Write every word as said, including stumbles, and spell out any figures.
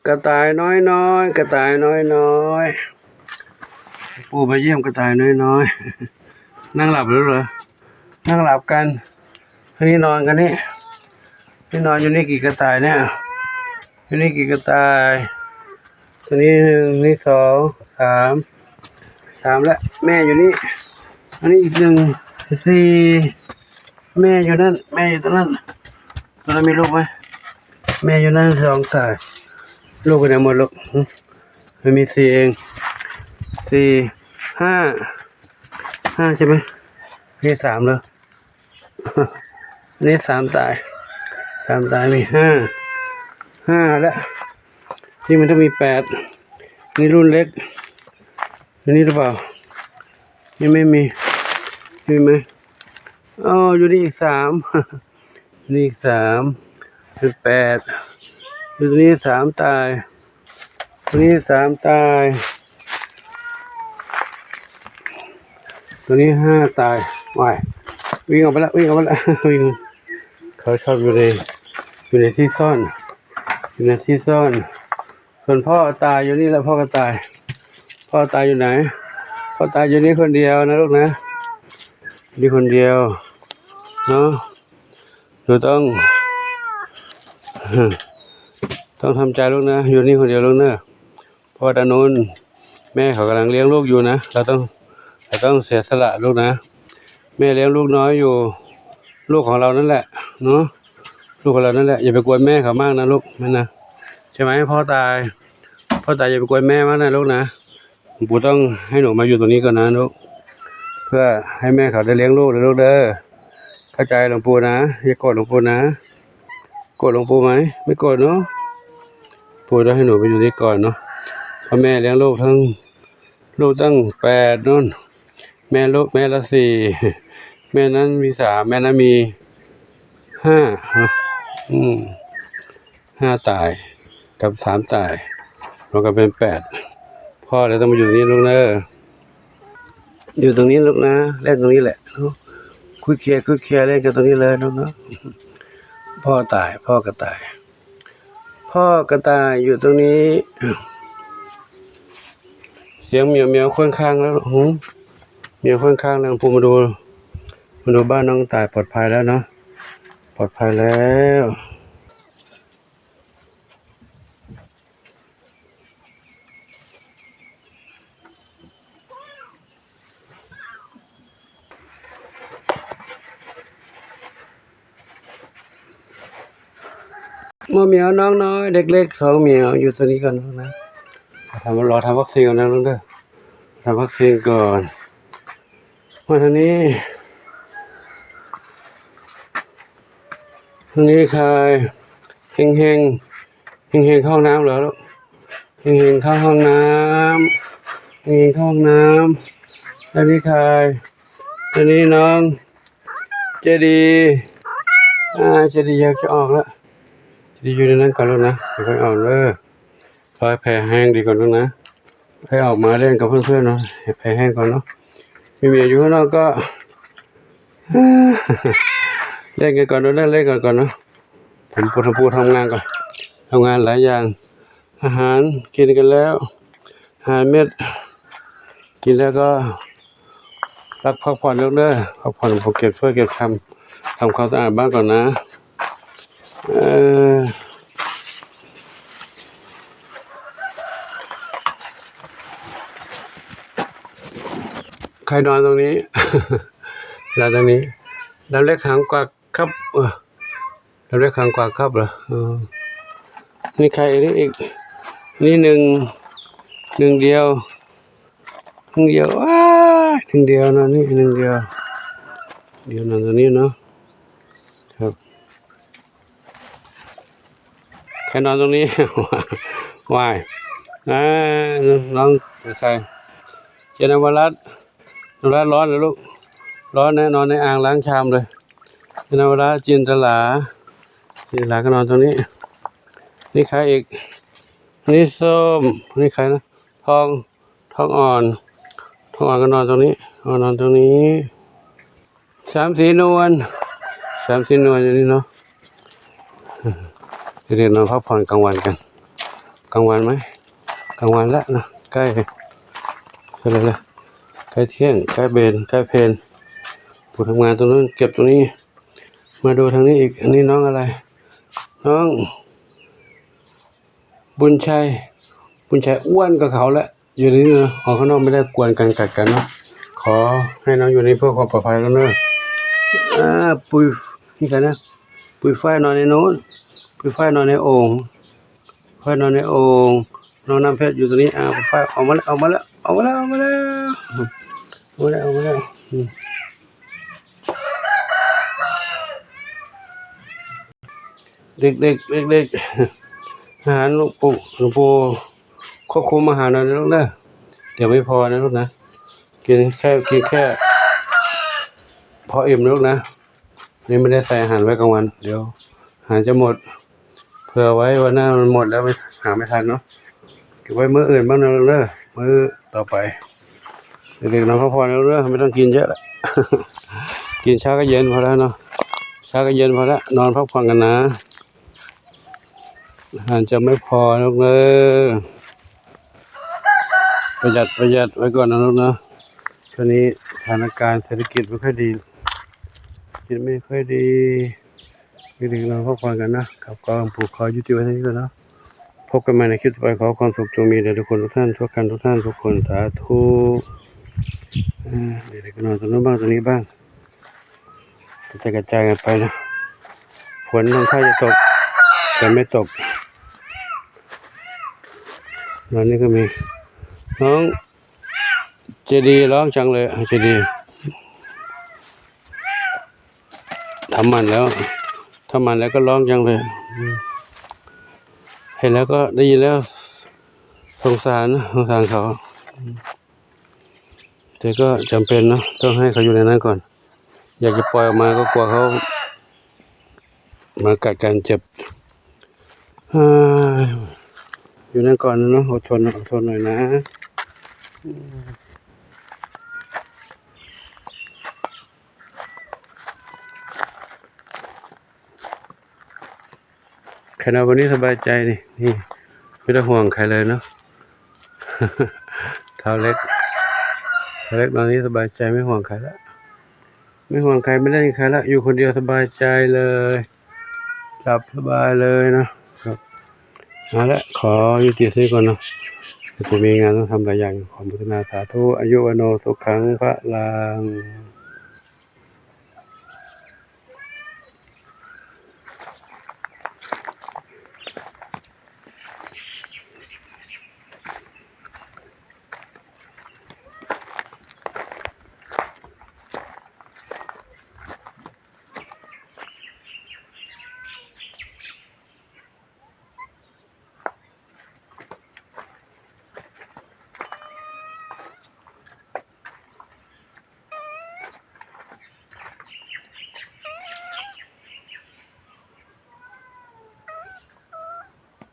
กระต่ายน้อยๆ กระต่ายน้อยๆ ปู่มาเยี่ยมกระต่ายน้อยๆ นั่งหลับแล้วเหรอ นั่งหลับกัน อันนี้นอนกันนี่ นี่นอนอยู่นี่กี่กระต่ายเนี่ย อยู่นี่กี่กระต่าย ตัวนี้หนึ่ง นี่สอง สาม สามแล้ว แม่อยู่นี่ อันนี้อีกหนึ่ง สี่ แม่อยู่นั่น แม่อยู่ตรงนั้น ตัวนั้นมีลูกไหม แม่อยู่นั่นสอง ตาย ลูกไปไหนหมดลูก หึ มันมีสี่เอง สี่ ห้า ห้าใช่ไหม นี่สามแล้ว นี่สาม ตาย สาม ตาย มีห้า ห้าแล้ว นี่มันต้องมีแปด นี่รุ่นเล็ก อันนี้หรือเปล่า นี่ไม่มี มีไหม อ๋อ อยู่นี่อีกสาม นี่อีกสาม เป็นแปด อยู่ตรงนี้สาม ตาย ตัวนี้สาม ตาย ตัวนี้ห้า ตาย ว่าย วิ่งออกไปละ วิ่งออกไปละ วิ่ง เขาชอบอยู่ใน อยู่ในที่ซ่อน อยู่ในที่ซ่อน ส่วนพ่อตายอยู่นี่แหละ พ่อกระต่าย พ่อตายอยู่ไหน พ่อตายอยู่นี่คนเดียวนะลูกนะ นี่คนเดียว เนาะ หนูต้อง ต้องทำใจลูกนะ อยู่นี่คนเดียวลูกเนอะ เพราะว่าด้านนู้นแม่เขากำลังเลี้ยงลูกอยู่นะ เราต้อง เราต้องเสียสละลูกนะ แม่เลี้ยงลูกน้อยอยู่ ลูกของเรานั่นแหละ เนาะ ลูกของเรานั่นแหละ อย่าไปกวนแม่เขามากนะลูก นั่นนะ ใช่ไหม พ่อตาย พ่อตายอย่าไปกวนแม่มากนะลูกนะ ปู่ต้องให้หนูมาอยู่ตรงนี้ก่อนนะลูก เพื่อให้แม่เขาได้เลี้ยงลูกนะลูกเด้อ เข้าใจหลวงปู่นะ อย่าโกรธหลวงปู่นะ โกรธหลวงปู่ไหม ไม่โกรธเนาะ ปู่ต้องให้หนูไปอยู่นี่ก่อนเนาะ เพราะแม่เลี้ยงลูกทั้ง ลูกตั้งแปดนู่น แม่ลูก แม่ละสี่ แม่นั้นมีสาม แม่นั้นมีห้า เนาะ อืม ห้า ตาย กับสาม ตาย รวมกันเป็นแปด พ่อเลยต้องมาอยู่นี่ลูกเนอะ อยู่ตรงนี้ลูกนะ เล่นตรงนี้แหละ คุยเคลียร์ คุยเคลียร์ เล่นกันตรงนี้เลยลูกเนาะ พ่อตาย พ่อกระต่าย พ่อกระต่ายอยู่ตรงนี้ เสียงเหมียวเหมียวค่อนข้างแล้ว หืม เหมียวค่อนข้างแล้ว ปู่มาดู มาดูบ้านน้องกระต่ายปลอดภัยแล้วเนาะ ปลอดภัยแล้ว หมอเหมียวน้องน้อยเล็กๆ สองเหมียวอยู่ตัวนี้ก่อนนะ ทำ รอทำวัคซีนก่อนนะลูกเด้อ ทำวัคซีนก่อน มาทางนี้ ทางนี้ใคร เฮงเฮง เฮงเฮงเข้าห้องน้ำเหรอลูก เฮงเฮงเข้าห้องน้ำ เฮงเฮงเข้าห้องน้ำ อันนี้ใคร อันนี้น้อง เจดี อ่า เจดีอยากจะออกแล้ว เจดีอยู่ในนั้นก่อนลูกนะ เดี๋ยวค่อยออกเด้อ รอให้แผลแห้งดีก่อนลูกนะ ค่อยออกมาเล่นกับเพื่อนๆเนาะ ให้แผลแห้งก่อนเนาะ มีเมียอยู่ข้างนอกก็ เล่นกันก่อนเนาะ เล่นเล่นกันก่อนเนาะ ผมปวดหัวทำงานก่อน ทำงานหลายอย่าง อาหารกินกันแล้ว อาหารเม็ด กินแล้วก็พัก พักผ่อนเด้อ พักผ่อน ผมเก็บถ้วยเก็บชาม ทำความสะอาดบ้านก่อนนะ เออ ใครนอนตรงนี้ นอนตรงนี้ ดำเล็กหางกวักครับ เออ ดำเล็กหางกวักครับเหรอ เออ นี่ใคร นี่อีก นี่หนึ่ง หนึ่งเดียว หนึ่งเดียว ว้าย หนึ่งเดียวนะ นี่หนึ่งเดียว เดี๋ยวนอนตรงนี้เนาะ ครับ ใครนอนตรงนี้ ว่าย อ่า น้องใคร เจนวรัตน์ นวรัตน์ร้อนเหรอลูก ร้อนนะ นอนในอ่างล้างชามเลย เจนวรัตน์ จินตลา จินตลาก็นอนตรงนี้ นี่ใครอีก นี่ส้ม นี่ใครนะ ทอง ทองอ่อน ทองอ่อนก็นอนตรงนี้ เอานอนตรงนี้ สามสีนวล สามสีนวลอยู่นี่เนาะ เด็กๆนอนพักผ่อนกลางวันกัน กลางวันไหม กลางวันแล้วนะ ใกล้เท่าไหร่ละ ใกล้เที่ยง ใกล้เบน ใกล้เพลน ปู่ทำงานตรงนู้น เก็บตรงนี้ มาดูทางนี้อีก อันนี้น้องอะไร น้อง บุญชัย บุญชัยอ้วนกว่าเขาแล้ว อยู่ในนี้นะ ออกข้างนอกไม่ได้ กวนกัน กัดกันเนาะ ขอให้น้องอยู่ในเพื่อความปลอดภัยแล้วเนอะ อ่า ปุย นี่ใครนะ ปุยฝ้ายนอนในโน้น ปุยฝ้ายนอนในโอ่ง ฝ้ายนอนในโอ่ง น้องน้ำเพชรอยู่ตรงนี้ อ่า ปุยฝ้ายออกมาแล้ว ออกมาแล้ว ออกมาแล้ว ออกมาแล้ว ออกมาแล้ว ออกมาแล้ว อืม เด็กๆ เด็กๆ อาหารหลวงปู่ หลวงปู่ควบคุมอาหารหน่อยนะลูกนะ เดี๋ยวไม่พอนะลูกนะ กินแค่ กินแค่ พออิ่มนะลูกนะ นี่ไม่ได้ใส่อาหารไว้กลางวัน เดี๋ยวอาหารจะหมด เผื่อไว้วันหน้ามันหมดแล้วไม่ หาไม่ทันเนาะ เก็บไว้มื้ออื่นบ้างนะลูกเด้อ มื้อต่อไป เด็กๆ นอนพักผ่อนแล้วเด้อ ไม่ต้องกินเยอะละ กินเช้ากับเย็นพอแล้วเนาะ เช้ากับเย็นพอแล้ว นอนพักผ่อนกันนะ อาหารจะไม่พอลูกเด้อ ประหยัด ประหยัดไว้ก่อนนะลูกนะ ช่วงนี้สถานการณ์เศรษฐกิจไม่ค่อยดี เศรษฐกิจไม่ค่อยดี เด็กๆ นอนพักผ่อนกันนะ ครับ ก็หลวงปู่ขอยุติไว้เท่านี้ก่อนเนาะ พบกันใหม่ในคลิปต่อไป ขอความสุขจงมีแด่ทุกคนทุกท่าน ทุกท่านทุกท่านทุกคน สาธุ อ่า เด็กๆ ก็นอนตรงนู้นบ้าง ตรงนี้บ้าง กระจายกระจายกันไปนะ ฝนทำท่าจะตก แต่ไม่ตก วันนี้ก็มี น้องเจดีร้องจังเลย เจดี ทำหมันแล้ว ทำหมันแล้วก็ร้องจังเลย อืม เห็นแล้วก็ได้ยินแล้ว สงสารนะ สงสารเขา อืม แต่ก็จำเป็นเนาะ ต้องให้เขาอยู่ในนั้นก่อน อยากจะปล่อยออกมาก็กลัวเขา มากัดกันเจ็บ เฮ้ย อยู่นั่นก่อนเนาะ อดทน อดทนหน่อยนะ อืม ขนาดวันนี้สบายใจนี่ นี่ ไม่ต้องห่วงใครเลยเนาะ เท้าเล็ก เท้าเล็กนอนนี้สบายใจ ไม่ห่วงใครละ ไม่ห่วงใคร ไม่เล่นใครละ อยู่คนเดียวสบายใจเลย หลับสบายเลยเนาะ ครับ เอาละ ขอยุติเท่านี้ก่อนเนาะ เดี๋ยวผมมีงานต้องทำหลายอย่าง ขออนุโมทนาสาธุ อายุวัณโณ สุขัง พลัง